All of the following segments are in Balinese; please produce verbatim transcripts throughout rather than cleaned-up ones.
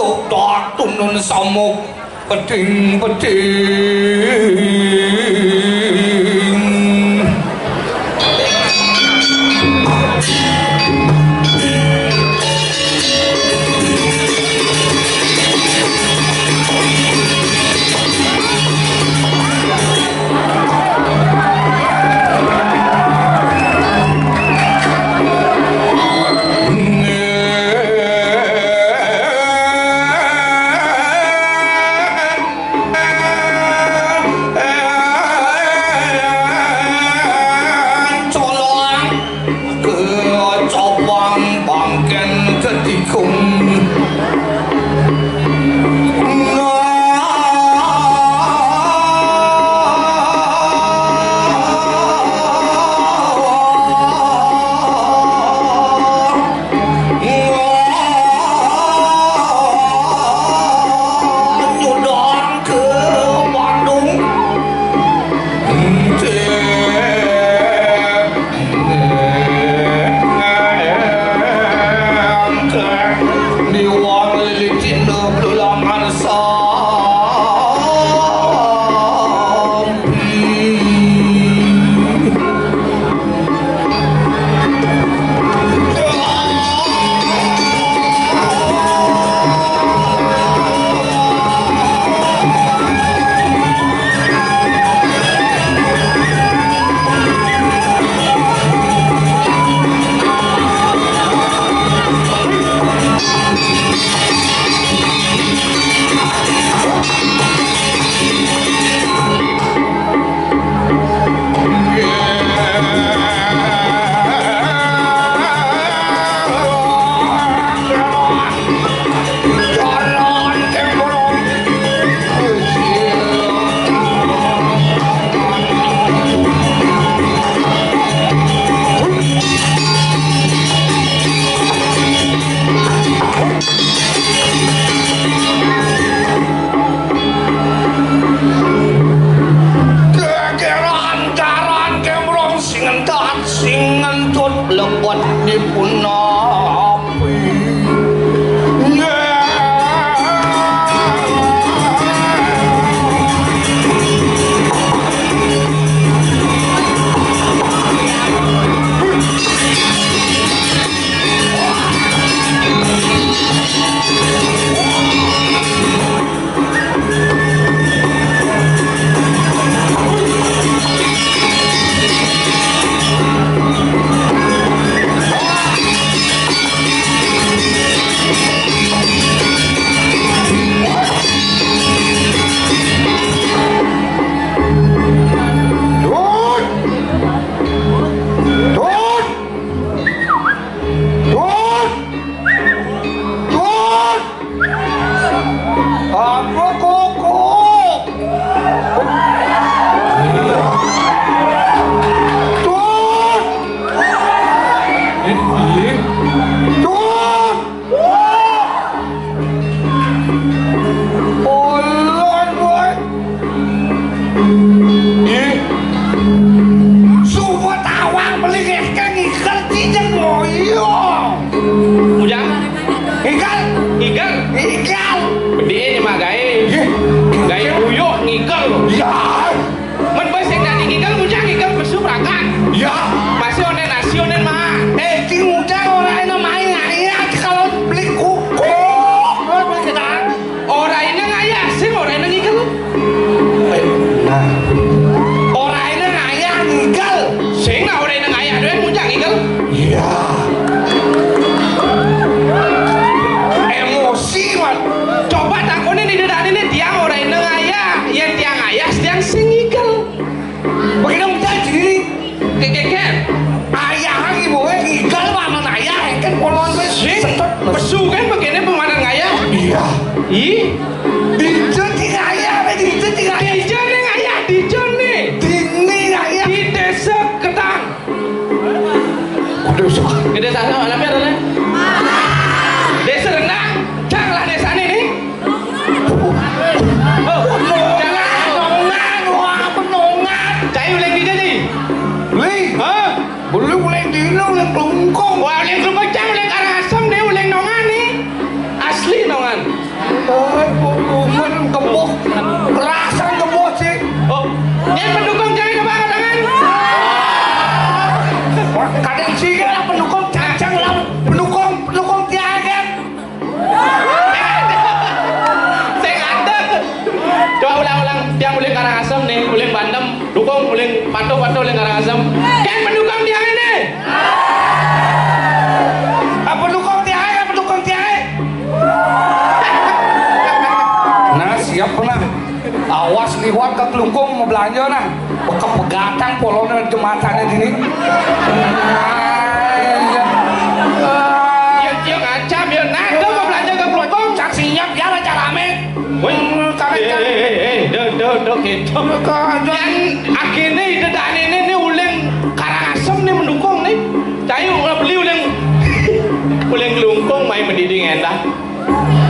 Dak tunun samuk peding-peding. Colong kecopang bangken ketikung. Nyudang ke Bandung. Niwang lilitin belulangan sampi. Gegeran jaran kemrong sing ngendat, sing ngentut lebet dipunapi. Dut! Dut! Dut! Dut! Apa koko? Dut! Dut! Ulun, Boy. Ih. Suwet awak beli ngekel ngikel cijeng moyo. Ujang. Ngikel. Ngikel. Ngikel. Bediin mah gaé. Ih. Gaé buyuk ngikel. Ya. Mun beuh sing dadi ngikel, mujang ngikel pesu berangkat. Ya. Masih onden nasi, onden mah. Eh, cing mujang orang enak main ayat kalau beli kuku. Orang enak ayah, sing orang enak ngikel. Eh, nah. Orang enak ayah ngikel. Sing nah orang enak ayah doang mujang ngikel. Iya. Emosi, man. Coba takonin di dadan ini tiang orang enak ayah. Yén tiang ayah, tiang sing ngikel. Begini udah jadi. Kekeker. Ayah lagi boe ngikel, paman ayah kan polon wis. Sing pesu kan begini pemanan ngayah. Iya. Ih. Dijen di ayah, apa dijen di ayah? Dijen ning ayah, dijen nih. Dini ayah. Di desa Ketang. Kudu sok. Di desa apa namanya? Desa Rendang. Cang lah desa ini nih. Oh, jangan. Nongan, wah, apa nongan? Cai uling di jadi. Beli. Hah? Beli uling dino, uling klungkung. Wah, uling klungkung, cang uling Karangasem deh, uling nongan nih. Asli nongan. Hei, bukan keboh. Kerasa keboh sih. Oh, ini pendukung cewek coba angkat tangan. Wah, kadang sih kan pendukung cacang lah. Pendukung, pendukung tiaga. Sing ada. Coba ulang-ulang. Tiang uling Karangasem nih, uling Bandem. Dukung uling patuh-patuh uling Karangasem. Kan pendukung tiang ini. Apa dukung tiang, apa dukung tiang? Nah, siap nah. Awas liwat ke Klungkung mau belanja nah. Bekas pegatang polong dengan jembatannya gini. Nah, iya. Ya, ya ngacam ya. Nah, tuh mau belanja ke Klungkung. Cak siap ya lah, cak rame. Wih, kami eh, eh, eh, eh, do, do, do, gitu. Yang akhirnya itu dan ini nih uling Karangasem nih mendukung nih. Cayu ulah beli uling uling Klungkung main mendiding endah.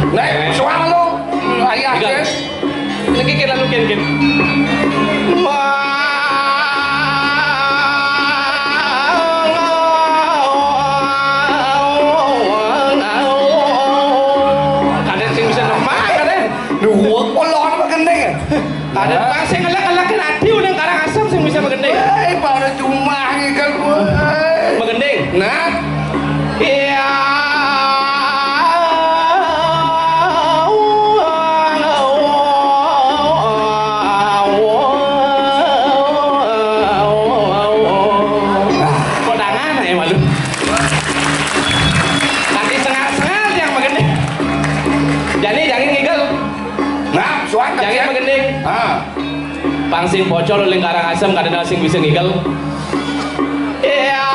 Nek, suara lo, ayah Tiga. Jen. Lagi kita lu kin kin. Kadang sing bisa nemak kadang. Duh, kolon apa gendeng ya? Kadang pang sing ngelak-ngelakin ati udah Karangasem sing bisa begendeng. Eh, pada cuma kan gua. Begendeng. Nah, iya. Kok tangan ya malu. Nanti sengal-sengal yang begendeng. Jadi jangan ngigel. Nah, suan jangan begendeng. Ah. Pang sing pocol uling Karangasem kadang sing bisa ngigel. Iya,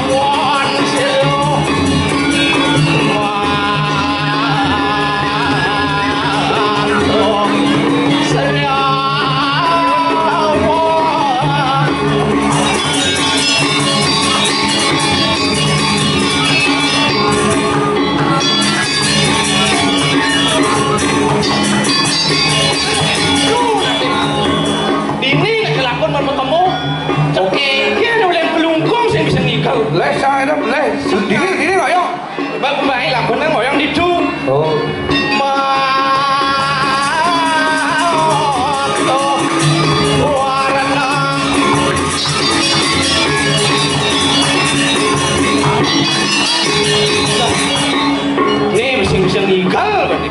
won silu. Wah, saya won. Dini lagi lakon mau ketemu. Oke, dia ada oleh pelungkung sing bisa ngigel. Leh, sang enak, leh. Dini, dini ngoyong. Mbak, mbak, lakon nang ngoyong ditu. Oh. Ma-, oh, warna. Nih, bisa-bisa ngigel, berarti.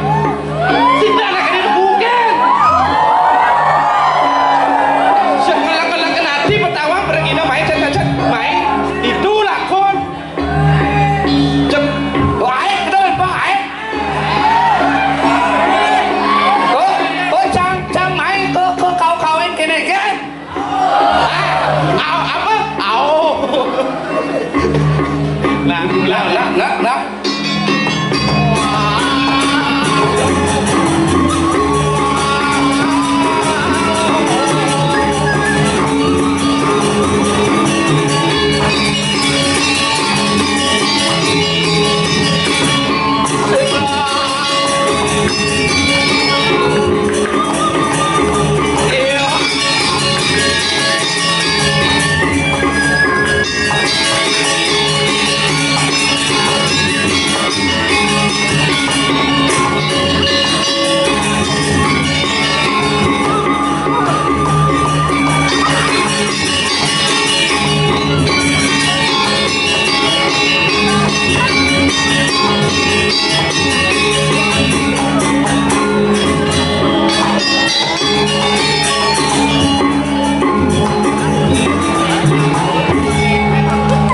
Tidak ada kena bukan. Sekelak-kelak nanti pertama pergi main, cet, cet, cet, main. Itu lakon. Cek. Baik, betul, baik. Oh, oh, cang, cang main ke, ke kau kawin kene, kan? Au, apa? Au. Nah, nah, nah, nah, nah.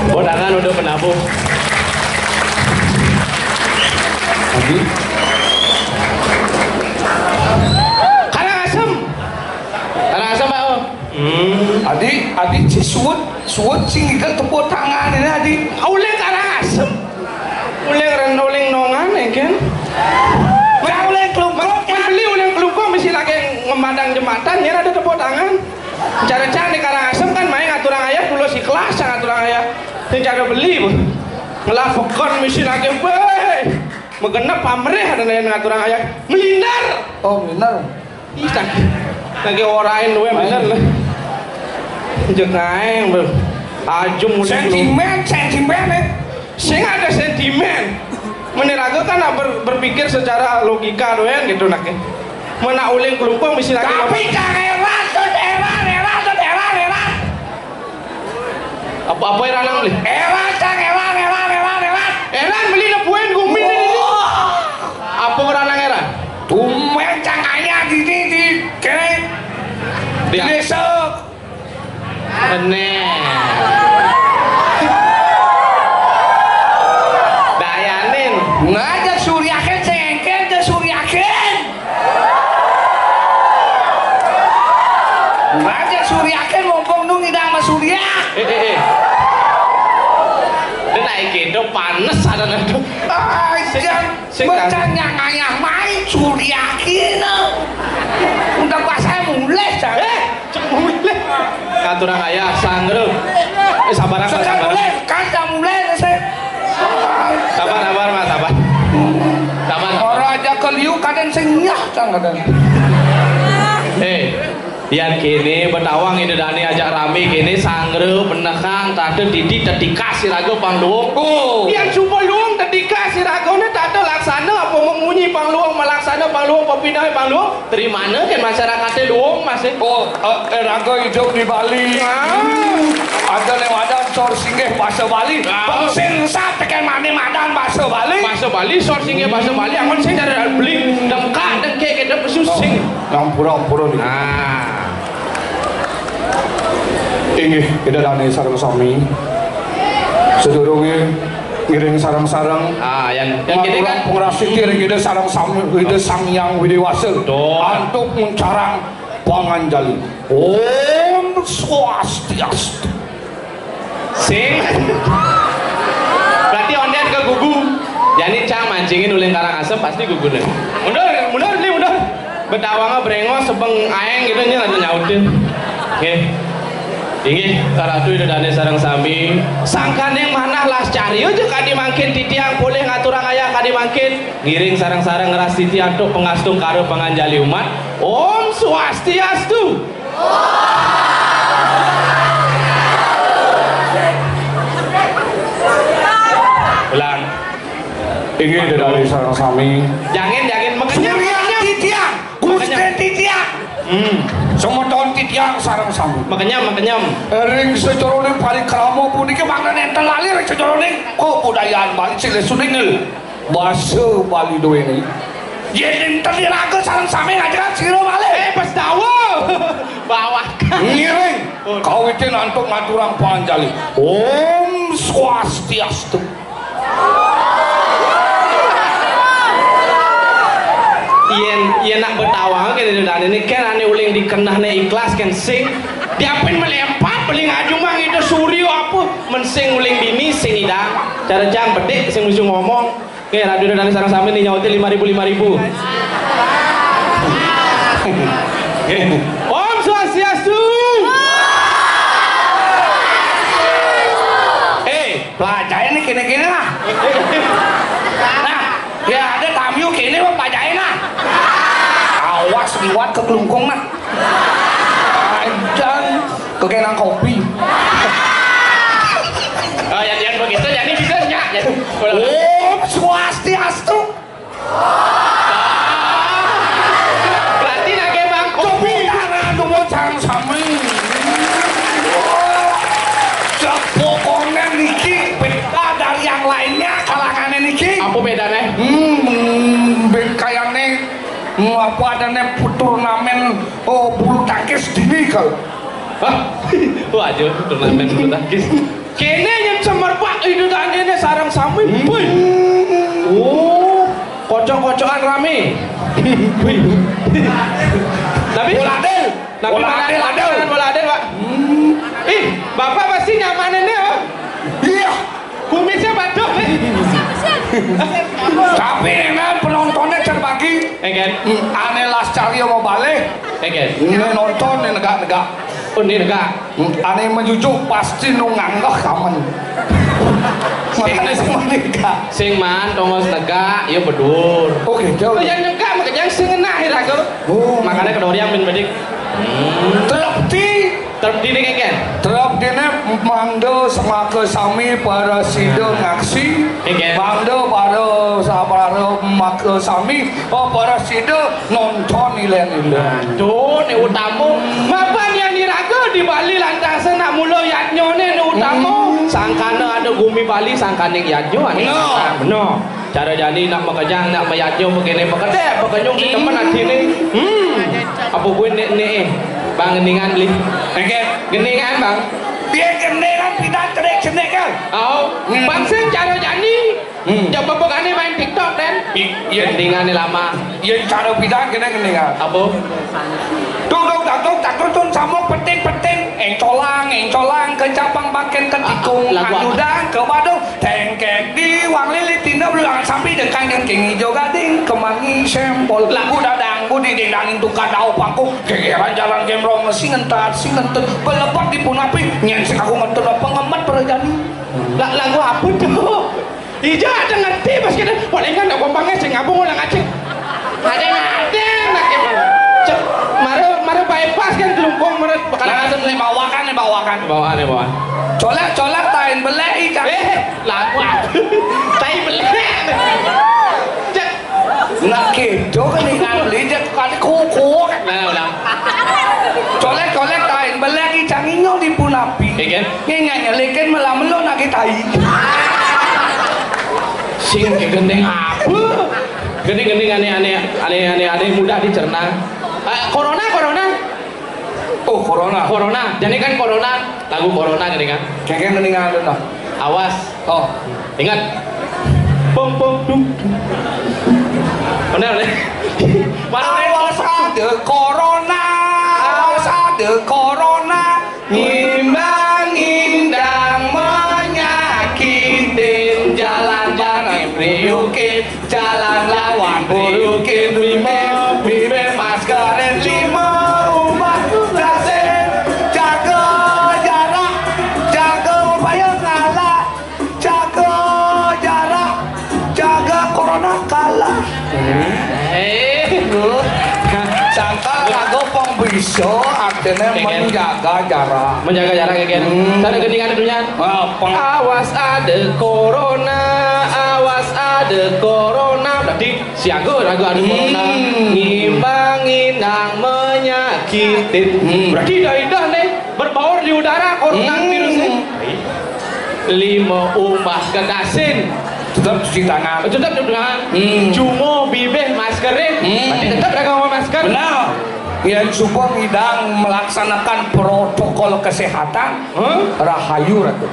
Bodangan udah penabuh. Adi. Karangasem. Karangasem, Pak. Hmm. Adi, Adi, si suut, suut sing ikan tepuk tangan ini, Adi. Oleh Karangasem. Uling ren-, uling nongan, ya kan? Uling Klungkung, kan? Beli uling Klungkung, mesti lagi ngemadang jembatan, ya ada tepuk tangan. Cara-cara di Karangasem kan main ngaturang ayah, pulau si kelas ngaturang ayah. Yang cara beli, Bu. Ngelapokon mesti lagi, weh. Megenep pamrih ada yang ngaturang ayah. Melindar. Oh, benar. Ih, tak. Lagi orain, weh, bener lah. Jek aing, Bro. Ajum udah. Sentimen, sentimen, eh. Sing ada sentimen. Meniraga kan nak ber-, berpikir secara logika doyan gitu nak ya. Mana uling kelupung mesti lagi. Tapi cang heran, terus heran, heran, terus heran, heran. Apa-apa heran nang beli? Heran, cang heran, heran, heran, heran. Heran beli nepuin gumi ini. Wah. Apa heran nang heran? Tumben cang kaya di, di, di, kene. Di desa. Bener. Dayanin. Ngajak suriaken, sengkel ke suriaken. Ngajak suriaken, mumpung nung idang sama suria. Eh, eh, eh. Dan naik itu panas ada nanti. Ajan. Sing kan. Bercanya ngayah main suriakin. Udah pas saya mulai, cang. Eh, cek mulai. Katurang ayah, sanggup. Eh, sabar, sabar, sabar. Mulai, kan cang mulai, saya. Sabar, sabar, Mas, sabar. Sabar, sabar. Orang aja ke liu, kadang sing nyah, cang, kadang. Eh, yan kene, betawang ide dani ajak rame kene, sanggup, benekang, tata didi, tetikas, siraga, pangluung. Oh. Yan suba luung, tetikas, siragane, tata laksana, apa memunyi, pangluung, malaksana, pangluung, pepindah, pangluung. Terimana kan masyarakatnya luung, Mas, eh? Oh, eh, eh, raga hidup di Bali. Ah. Ada lewat sor singgih basa Bali. Ah. Pengsin sat teken mane madan basa Bali. Basa Bali, sor singgih basa Bali. Amun sing dari beli dengkak, dengkek, kita pesusing. Ngampura-ampura nih. Ah. Inggih, Ida dane sareng sami. Sedurunge ngiring sareng-sareng. Ah, yang, yang kene kan ngaturang pangrastiti ring Ida sareng sami, Ida Sang Hyang Widi Wasa. Betul. Antuk muncarang panganjali. Om Swastiastu. Sing. Berarti onden ke gugu. Jani cang mancingin uling Karangasem pasti gugune. Mundur, mundur, Li, mundur. Betawanga brengos sebeng aeng gitu nya ada nyautin. Nggih. Inggih, karatu Ida dane sareng sami. Sangkaning manah las carya ja kadi mangkin titiang polih ngaturang ayah kadi mangkin. Ngiring sareng-sareng ngrastiti antuk pangastungkara panganjali umat. Om Swastiastu. Ulang. Inggih, Ida dane sareng sami. Jangin, jangin, makenyem, surya makenyem. Titiang, Gusti makenyem. Titiang. Hmm. Semeton titiang sareng sami. Makenyem, makenyem. Ring sajeroning parikrama puniki mangda nenten lali ring sajeroning kabudayaan Bali silih suningil. Basa Bali duwene. Yen enten iraga sareng sami ngajegang sira malih. Eh, Basadewa. Bawah. Ngiring. Oh. Kawitin antuk ngaturang panganjali. Om Swastiastu. Yen, yen nak betawang kene dane ken ane uling dikenehne ikhlas ken sing. Diapin melempat beli ngajumang itu surya apa? Men sing uling dini sing idang. Cara jang bedik sing mesti ngomong. Nggih, radio dan sareng sami nih nyautin lima ribu, lima ribu. Om Swastiastu. Eh, pelajarin nih kene-kene lah. Nah, ya ada tamu kene mah pelajarin lah. Awas liwat ke kelungkung nah. Ajan. Kekenang kopi. Oh, yang, yang begitu, jadi bisa nyak. Jadi, Om Swastiastu. Berarti nake bang kopi. Tepuk tangan dulu, sareng sami. Sepokone niki beda dari yang lainnya, kalangannya niki. Apa bedanya? Hmm, ben kayane, hmm, apa adanya turnamen, oh, bulu tangkis dini kalau. Hah? Wah, aja turnamen bulu tangkis. Kene yang semerbak itu tandene sareng sami. Hmm. Wih. Oh, kocok-kocokan rame. Wih. Tapi bola adil. Tapi bola adil, adil. Bola adil, Pak. Hmm. Ih, Bapak pasti nyaman ini, ya? Iya. Kumisnya baduh nih. Tapi enak penontonnya terbagi. Enggak. Hmm, ane las carya mau balik. Enggak. Ini nonton nih negak-negak. Oh, ini negak. Hmm, ane menjujuk pasti nu nganggah kamen. Makanya sing negak. Sing man tongos negak, ya bedur. Oke, jauh. Oh, yang negak makanya sing ngenah ira kok. Oh. Makanya kedoriang bin bedik. Hmm. Telepti. Trep dini kéngkén. Trep dini mangda semaka sami para sida ngaksi. Kéngkén. Mangda para sa-, para maka sami, oh, para sida nonton ilén-ilén. Aduh, né utama. Mapan yang iraga di Bali lantas nak mula yadnyané né utama. Hmm. Sangkana ada gumi Bali, sangkaning yadnya ané. Benar. Sangkan. Benar. Cara jani nak makejang, nak mayadnya, pakéné pakedék, pakenyung di temen atiné. Hmm. Apa buin né, né, eh? Bang gendingan beli. Oke. Gendingan, Bang. Dia gendingan pidan cenik-cenik kan? Oh, hmm. Bang sing cara jani. Hmm. Coba bukané main TikTok, Den. I-, iya. Gendingan né lama. Iya, cara pidan kéné gendingan. Apa? Tuk, tuk, tak, tuk, tak, tuk, tun, samuk, petik, petik. Engcolang, engcolang, ke capang, bangkén, ke tikung, ah, lagu apa? Anyudang, ke badung. Tengkek di wang lilit tinda belulang sampi dengkang dengking ijo gading kemangi sempol. Lagu dadang budi dingdang intu kadau pangkung gegeran jalan gembrong sing entat sing entut belepet di punapi nyen sing aku ngentut pengemet perjani. La-, lagu apa tuh? Ija ada ngerti pas kita palingan nak gombangnya sing ngabung ulang acik. Ada ngerti nak gimana? Cek, mara, mara bypass kan Klungkung, mara bakal langsung nih bawakan, nih bawakan. Bawaan, nih bawaan. Colak, colak, tain belek, ika. Eh, lagu apa? Tai belek. Cek. Nak kéto kan dengan beli cek kali kuku. Nah, ulang. Colek, colek, tain belek, icang inyong di punapi. Iya, kan? Ngenyak nyelikin melah melon nak tai. Sing gending apa? Gending-gending ané-ané, ané-ané, ané mudah dicerna. Eh, corona, corona. Oh, corona. Corona. Jadi kan corona, lagu corona gini kan. Kengkeng mendingan dulu. Awas. Oh. Ingat. Pong, pong, dung, dung. Benar, benar. Awas ada corona, awas ada corona. Ngimbang indang menyakitin, jalan-jalan priukin. Jalan lawan buyukin lima, bibir maskerin lima, umat dasin. Jaga jarak, jaga upaya ngalah. Jaga jarak, jaga corona kalah. Eh. Sangkal lagu pembisa artinya menjaga jarak. Menjaga jarak, ya, kan? Hmm. Cara gendingan dunia. Ah, peng- Awas ada corona, awas ada corona. Berarti siaga raga ada corona. Hmm. Ngimbangi nang menyakitin. Hmm. Berarti dah, dah nih berbaur di udara corona virus ini. Lima umbah ke dasin. Tetap cuci tangan. Tetap cuci tangan. Hmm. Cuma bibir maskerin. Hmm. Berarti tetap raga masker. Benar. Yang suba ngidang melaksanakan protokol kesehatan, rahayu, Ratu.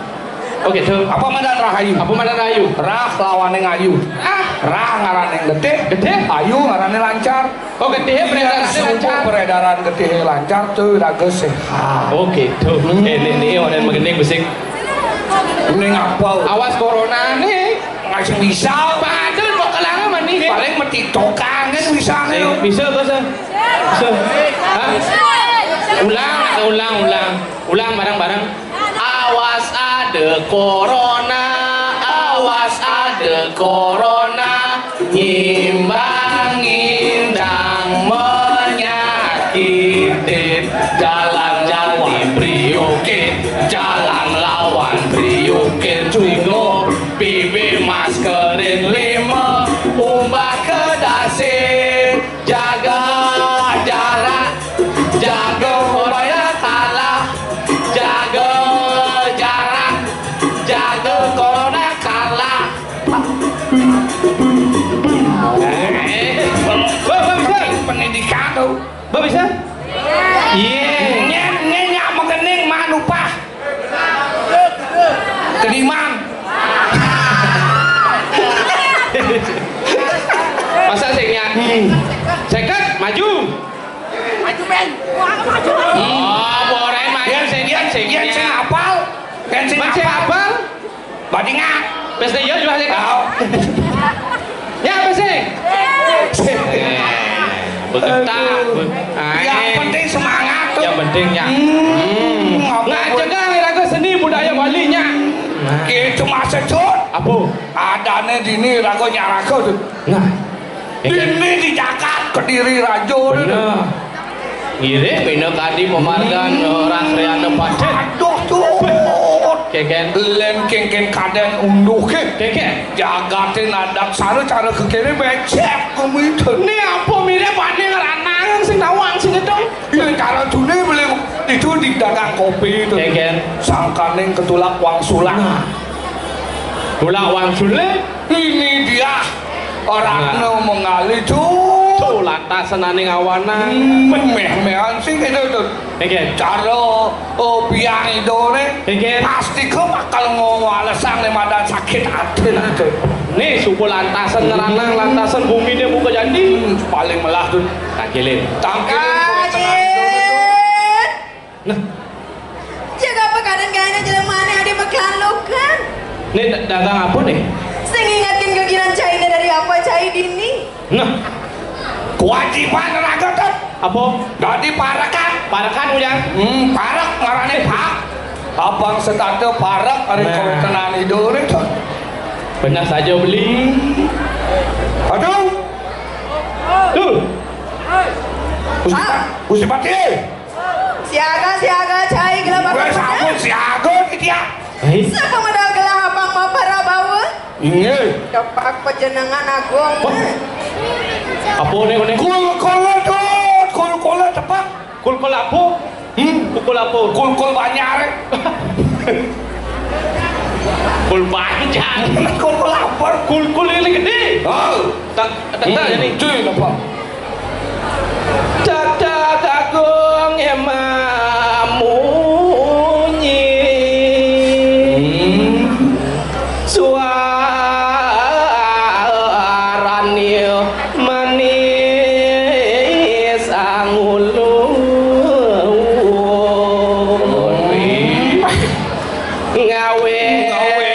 Oh, gitu. Apa madan rahayu? Apa madan rahayu? Rah lawané ngayu. Ah. Rah ngarané getih. Getih. Ayu ngarané lancar. Oh, getihé peredaran lancar. Peredaran getihé lancar tuh raga sehat. Oh, gitu. Hmm. Eh, ini, ini orang magending bésik. Ini ngapa? Awas corona nih. Nggak bisa. Padahal mau kelangan mah nih. Paling mati tokangan bisa nih. Bisa, bisa. Bisa. Hah? Ulang, ulang, ulang. Ulang bareng-bareng. Awas ada corona, awas ada corona, nyimbang indang menyakitin, jalan jati priukin, jalan lawan priukin, cungo pipi maskerin lima, umbah ke dasin. Jaga jarak, jaga supaya kalah. Jaga jarak, jaga corona kalah. Eh, Bang, Bang, bisa? Pendidikan tuh. Bang, bisa? Iya. Nyén, nyén, nyak makening manupah. Kediman. Masa sing nya? Hmm. Seket, maju. Maju, Ben. Oh, borai maju, sing nya, sing nya. Sing apal? Kan sing apal? Badingan. Pesta iya juga sih. Oh. Ya, apa sih? Eh, begetak. Aduh. Yang penting semangat tuh. Yang penting nya. Hmm. Nggak cegah raga seni budaya Bali nya. Nah. Gitu masa cut. Apa? Adané dini raga nyaraka tuh. Nah. Dini di Jakarta, Kediri, Rajo tuh. Bener. Ngiring minakadi pamargan, eh, Rasrayana Paden. Aduh, Tut. Keken. Lén kéngkén kadén unduh ké. Keken. Jagaté nadaksara cara kékéné bécék kuwi. Né apa mirip ané ngranang sing nawang sing ngedong? Yén cara duné beli itu di dagang kopi itu. Keken. Sangkaning ketulak wangsulan. Nah. Tulak wangsulé? Ini dia. Ratna Nah. Menggali, Tut. Tuh, lantasan ané ngawanan. Hmm, méh-méhan sing itu, Tut. Keken. Cara, oh, biang idané. Keken. Pasti ké bakal ngomong alasan né madan sakit hati nanti. Né, suku lantasan ngranang, lantasan bumi dia buka jandi. Hmm, paling melah, Tut. Tangkilin. Tangkilin. Nah. Jaga apa kadén kayaknya jelemané ada maklan lokan. Né da-, dagang apa né? Sing ingatkin gegiran cainé dari apa cai dini? Nah. Kewajiban raga, Tut. Apa? Dadi parekan. Parekan, Ujang? Hmm, parek ngarané, Pak. Abang setata parek ari Nah. Kawetenan Ida né, Tut. Benar saja beli. Aduh. Tuh. Gusti, Gusti Patih. Siaga, siaga, cai gelah. Wes, bakal ampun, siaga iki dia. Hei. Siapa modal gelah abang mau para bawa? Inggih. Depak panjenengan agung. Wah. Apa né, né? Kul kula, Tut, kul kula depak. Kul kul apa? Hmm? Kul kul apa? Kul kul banjar. Kul banjar. Kul kul apa? Kul kul ini gedé. Oh. Tak, tak, tak, Hmm. Ini. Cuy, apa? Dadak agung emamunyi. Hmm. Suarane manis angulung. Ngawe. Ngawe.